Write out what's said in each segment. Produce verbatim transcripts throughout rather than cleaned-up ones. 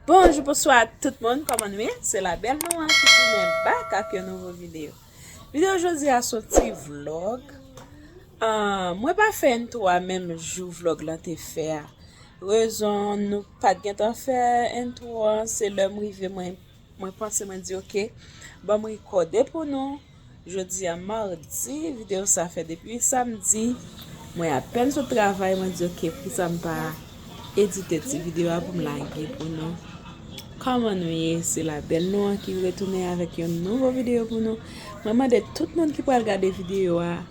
Bonjou, bonswa tout moun, kòman nou ye? Se la bèl nou an ki tounen back ak yon nouvo videyo. Videyo jodi a se yon ti vlog. Ah, mwen pa fè intro a menm jou vlog lan te fè a. Rezon nou pa t gentan fè intro an, se lè m rive mwen, mwen panse mwen di, "Ok, ban m rekòde pou nou." Jodi a madi, videyo sa fè depi samdi. Mwen apèn sot travay, mwen di, "Ok, poukisa m pa edite ti videyo a pou m lage pou nou?" Kòman nou ye? Se la bèl nou an ki retounen avèk yon nouvo videyo pou nou. Mwen mande tout moun ki pral gade videyo a,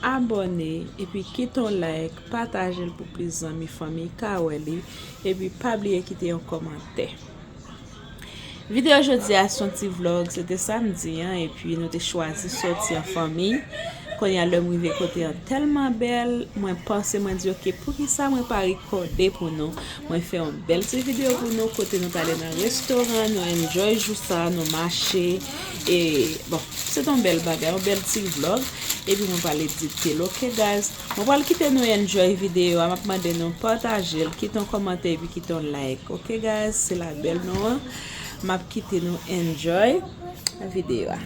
abòne, epi kite yon like, pataje l pou plis zanmi, fanmi ka wè li, epi pa bliye kite yon kòmantè. Videyo jodi a se yon ti vlog, se te samdi an, epi nou te chwazi sòti an fanmi. Kounye a lè m rive kote an tèlman bèl, mwen panse, mwen di, "Ok, poukisa mwen pa rekòde pou nou?" Mwen fè yon bèl ti videyo pou nou, kote nou t ale nan restoran, nou enjoy jou sa, nou mache. E, bon, se te yon bèl bagay, yon bèl ti vlog. Epi mwen pral edite l, ok, guys? Mwen pral kite nou enjoy videyo a, m ap mande nou pataje l, kite yon kòmantè epi kite yon like, ok, guys? Se la bèl nou an. M ap kite nou enjoy videyo a.